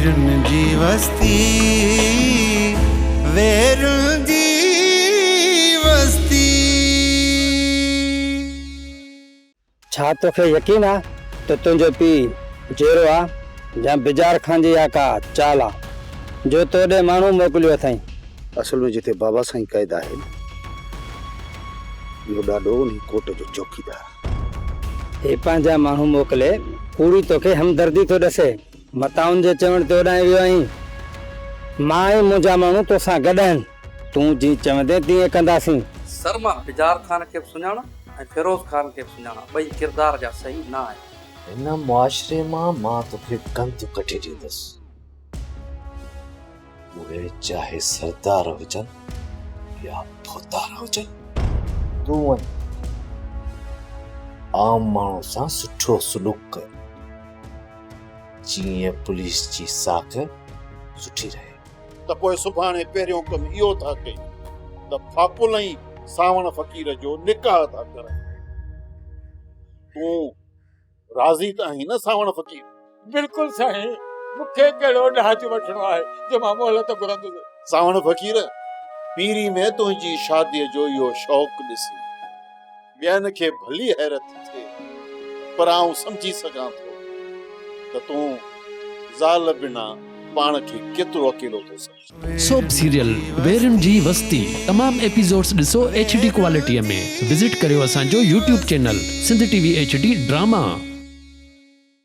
ويرن جي وستي، ويرن جي وستي. ڇا توکي يقين آ ته تنهنجو پيء جيئرو آ يا بجار خان جي اها ڪا چال آ جو تو ڏي ماڻهو موڪليو اٿئين؟ اصل ۾ جتي بابا سائين قيد آهي نه، اهو ڏاڏو انهي ڪوٽ جو چوڪيدار آ. هي پنهنجا ماڻهو موڪلي ڪوڙي توکي همدردي ٿو ڏسي. متان ان جي چوڻ تي اوڏانهن ويو آهين. مان ۽ منهنجا ماڻهو توسان گڏ آهن. تون جيئن چوندين تيئن ڪنداسين. سر مان بجار خان کي به سڃاڻان ۽ فيروز خان کي به سڃاڻان ٻئي ڪردار جا صحيح نه آهن. هن معاشري مان مان توکي گند ڪڍي ڏيندس. اهي چاهي سردار هجن يا ڀوتار هجن. تون وڃ عام ماڻهو سان سٺو سلوڪ ڪر جيئن پوليس جي ساک سٺي رهي. ته پوء سڀاڻي پهريون ڪم اهو ٿا ڪيون ته ڦاپل ۽ سانوڻ فقير جو نڪاح ٿا ڪرايون. تون راضي ته آهين نه سانوڻ فقير؟ بلڪل سائين، مون کي ڪهڙو ڏاج وٺڻو آهي جو مان مهلت گهرندس. سانوڻ فقير، پيري ۾ تنهنجي شاديء جو اهو شوق ڏسي ٻين کي ڀلي حيرت ٿئي، پر آئون سمجهي سگهان ٿو ته تون زال بنا پاڻ کي ڪيترو اڪيلو ٿو سمجهين. سوپ سيريل ويرين جي وستي تمام ايپيسوڊس ڏسو ايڇ ڊي ڪوالٽي ۾ وزٽ ڪريو اسان جو YouTube channel Sindh T V H D drama.